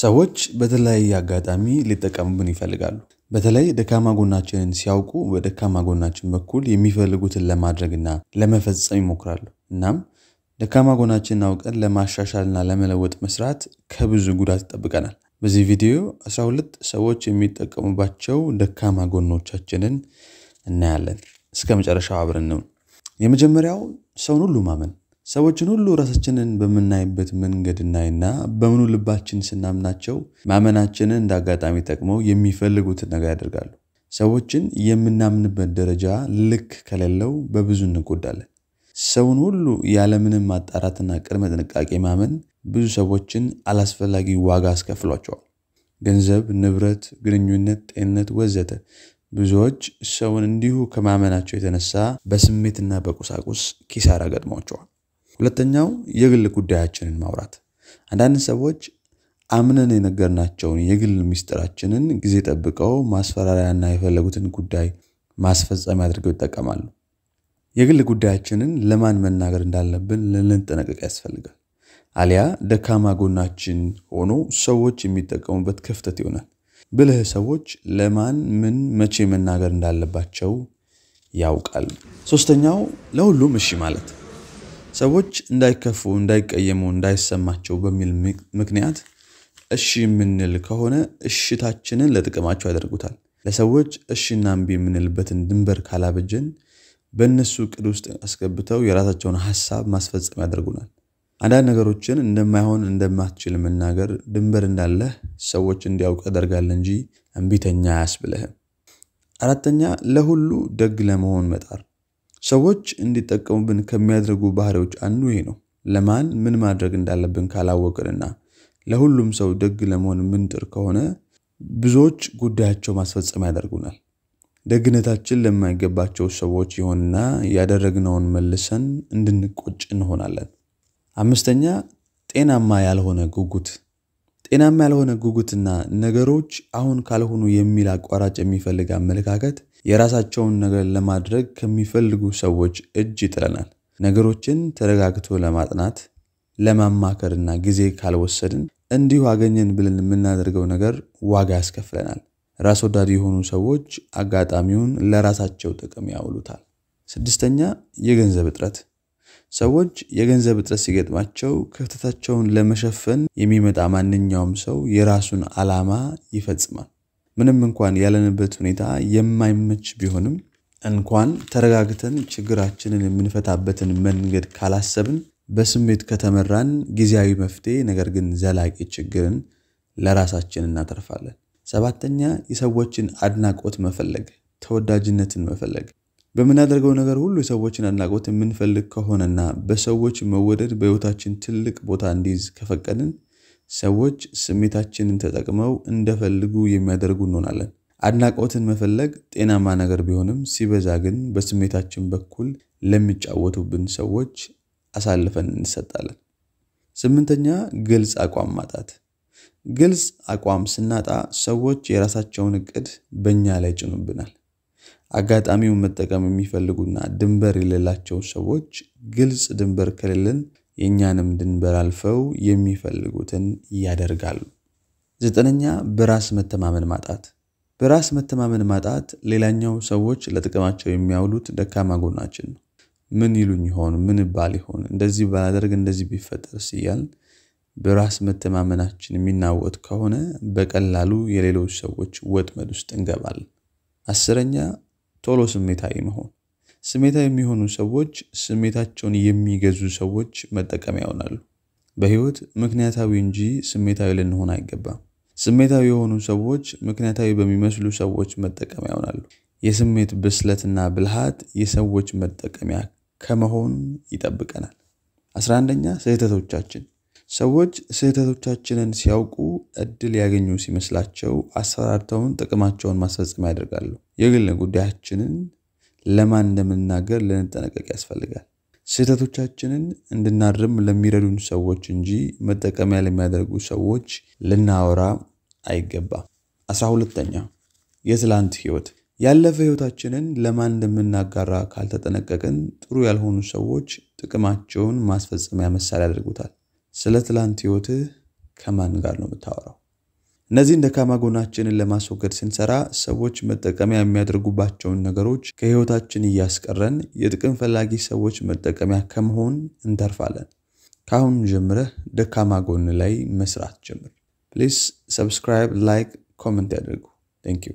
ሰዎች በተለያየ አጋጣሚ ሊጠቀሙብን ይፈልጋሉ። በተለይ ደካማ ጎናችንን ሲያውቁ በደካማ ጎናችን በኩል የሚፈልጉትን ለማድረግና ለመፈጸም ይሞክራሉ። እናም ደካማ ጎናችንን አውቀን ለማሻሻልና ለመለወጥ መስራት ከብዙ ጉዳት ይጠብቀናል። በዚህ ቪዲዮ 12 ሰዎች የሚጠቀሙባቸው ደካማ ጎኖቻችንን እናያለን። እስከ መጨረሻው አብረን ነው። የመጀመሪያው ሰውን ሁሉ ማመን። ሰዎችን ሁሉ ራሳችንን በምናይበት መንገድ እናይና በምኑ ልባችን ስናምናቸው ማመናችንን እንደ አጋጣሚ ጠቅመው የሚፈልጉትን ነገር ያደርጋሉ። ሰዎችን የምናምንበት ደረጃ ልክ ከሌለው በብዙ እንጎዳለን። ሰውን ሁሉ ያለምንም ማጣራትና ቅድመ ጥንቃቄ ማመን ብዙ ሰዎችን አላስፈላጊ ዋጋ አስከፍሏቸዋል። ገንዘብ፣ ንብረት፣ ግንኙነት፣ ጤንነት ወዘተ። ብዙዎች ሰውን እንዲሁ ከማመናቸው የተነሳ በስሜትና በቁሳቁስ ኪሳራ ገጥሟቸዋል። ሁለተኛው የግል ጉዳያችንን ማውራት። አንዳንድ ሰዎች አምነን የነገርናቸውን የግል ሚስጥራችንን ጊዜ ጠብቀው ማስፈራሪያና የፈለጉትን ጉዳይ ማስፈጸሚያ አድርገው ይጠቀማሉ። የግል ጉዳያችንን ለማን መናገር እንዳለብን ልንጠነቀቅ ያስፈልጋል። አሊያ ደካማ ጎናችን ሆኖ ሰዎች የሚጠቀሙበት ክፍተት ይሆናል። ብልህ ሰዎች ለማን ምን መቼ መናገር እንዳለባቸው ያውቃሉ። ሶስተኛው ለሁሉም እሺ ማለት። ሰዎች እንዳይከፉ፣ እንዳይቀየሙ፣ እንዳይሰማቸው በሚል ምክንያት እሺ የምንል ከሆነ እሽታችንን ለጥቅማቸው ያደርጉታል። ለሰዎች እሺና እምቢ የምንልበትን ድንበር ካላበጀን በእነሱ ዕቅድ ውስጥ አስገብተው የራሳቸውን ሀሳብ ማስፈጸም ያደርጉናል። አንዳንድ ነገሮችን እንደማይሆን እንደማትችል መናገር ድንበር እንዳለህ ሰዎች እንዲያውቅ ያደርጋል እንጂ እምቢተኛ አያስብልህም። አራተኛ ለሁሉ ደግ ለመሆን መጣር። ሰዎች እንዲጠቀሙብን ከሚያደርጉ ባህሪዎች አንዱ ይሄ ነው። ለማን ምን ማድረግ እንዳለብን ካላወቅንና ለሁሉም ሰው ደግ ለመሆን ምንጥር ከሆነ ብዙዎች ጉዳያቸው ማስፈጸም ያደርጉናል። ደግነታችን ለማይገባቸው ሰዎች ይሆንና ያደረግነውን መልሰን እንድንቆጭ እንሆናለን። አምስተኛ ጤናማ ያልሆነ ጉጉት። ጤናማ ያልሆነ ጉጉትና ነገሮች አሁን ካልሆኑ የሚል አቋራጭ የሚፈልግ አመለካከት የራሳቸውን ነገር ለማድረግ ከሚፈልጉ ሰዎች እጅ ይጥለናል። ነገሮችን ተረጋግቶ ለማጥናት ለማማከርና ጊዜ ካልወሰድን እንዲሁ አገኘን ብለን የምናደርገው ነገር ዋጋ ያስከፍለናል። ራስ ወዳድ የሆኑ ሰዎች አጋጣሚውን ለራሳቸው ጥቅም ያውሉታል። ስድስተኛ የገንዘብ እጥረት። ሰዎች የገንዘብ እጥረት ሲገጥማቸው ክፍተታቸውን ለመሸፈን የሚመጣ ማንኛውም ሰው የራሱን ዓላማ ይፈጽማል። ምንም እንኳን ያለንበት ሁኔታ የማይመች ቢሆንም እንኳን ተረጋግተን ችግራችንን የምንፈታበትን መንገድ ካላሰብን በስሜት ከተመራን ጊዜያዊ መፍትሄ ነገር ግን ዘላቂ ችግርን ለራሳችን እናተርፋለን። ሰባተኛ የሰዎችን አድናቆት መፈለግ፣ ተወዳጅነትን መፈለግ። በምናደርገው ነገር ሁሉ የሰዎችን አድናቆት የምንፈልግ ከሆነና በሰዎች መወደድ በሕይወታችን ትልቅ ቦታ እንዲይዝ ከፈቀድን ሰዎች ስሜታችንን ተጠቅመው እንደፈልጉ የሚያደርጉ እንሆናለን። አድናቆትን መፈለግ ጤናማ ነገር ቢሆንም ሲበዛ ግን በስሜታችን በኩል ለሚጫወቱብን ሰዎች አሳልፈን እንሰጣለን። ስምንተኛ ግልጽ አቋም ማጣት። ግልጽ አቋም ስናጣ ሰዎች የራሳቸውን ዕቅድ በእኛ ላይ ይጭኑብናል። አጋጣሚውን መጠቀም የሚፈልጉና ድንበር የሌላቸው ሰዎች ግልጽ ድንበር ከሌለን የእኛንም ድንበር አልፈው የሚፈልጉትን ያደርጋሉ። ዘጠነኛ በራስ መተማመን ማጣት። በራስ መተማመን ማጣት ሌላኛው ሰዎች ለጥቅማቸው የሚያውሉት ደካማ ጎናችን ነው። ምን ይሉኝ ይሆን? ምን ባል ይሆን? እንደዚህ ባላደርግ እንደዚህ ቢፈጠርስ እያልን በራስ መተማመናችን የሚናወጥ ከሆነ በቀላሉ የሌሎች ሰዎች ወጥመድ ውስጥ እንገባለን። አስረኛ ቶሎ ስሜታዊ መሆን። ስሜታዊ የሚሆኑ ሰዎች ስሜታቸውን የሚገዙ ሰዎች መጠቀሚያ ይሆናሉ። በሕይወት ምክንያታዊ እንጂ ስሜታዊ ልንሆን አይገባም። ስሜታዊ የሆኑ ሰዎች ምክንያታዊ በሚመስሉ ሰዎች መጠቀሚያ ይሆናሉ። የስሜት ብስለትና ብልሃት የሰዎች መጠቀሚያ ከመሆን ይጠብቀናል። 11ኛ ስህተቶቻችን። ሰዎች ስህተቶቻችንን ሲያውቁ እድል ያገኙ ሲመስላቸው አስፈራርተውን ጥቅማቸውን ማስፈጸሚያ ያደርጋሉ። የግል ጉዳያችንን ለማን እንደምንናገር ልንጠነቀቅ ያስፈልጋል። ስህተቶቻችንን እንድናርም ለሚረዱን ሰዎች እንጂ መጠቀሚያ ለሚያደርጉ ሰዎች ልናወራ አይገባም። 12ኛ የትላንት ሕይወት። ያለፈ ሕይወታችንን ለማን እንደምናጋራ ካልተጠነቀቅን ጥሩ ያልሆኑ ሰዎች ጥቅማቸውን ማስፈጸሚያ መሳሪያ ያደርጉታል። ስለ ትላንት ሕይወትህ ከማን ጋር ነው የምታወራው? እነዚህን ደካማ ጎናችንን ለማስወገድ ስንሰራ ሰዎች መጠቀሚያ የሚያደርጉባቸውን ነገሮች ከህይወታችን እያስቀረን የጥቅም ፈላጊ ሰዎች መጠቀሚያ ከመሆን እንተርፋለን። ከአሁን ጀምረህ ደካማ ጎን ላይ መስራት ጀምር። Please subscribe፣ like፣ comment ያድርጉ። Thank you.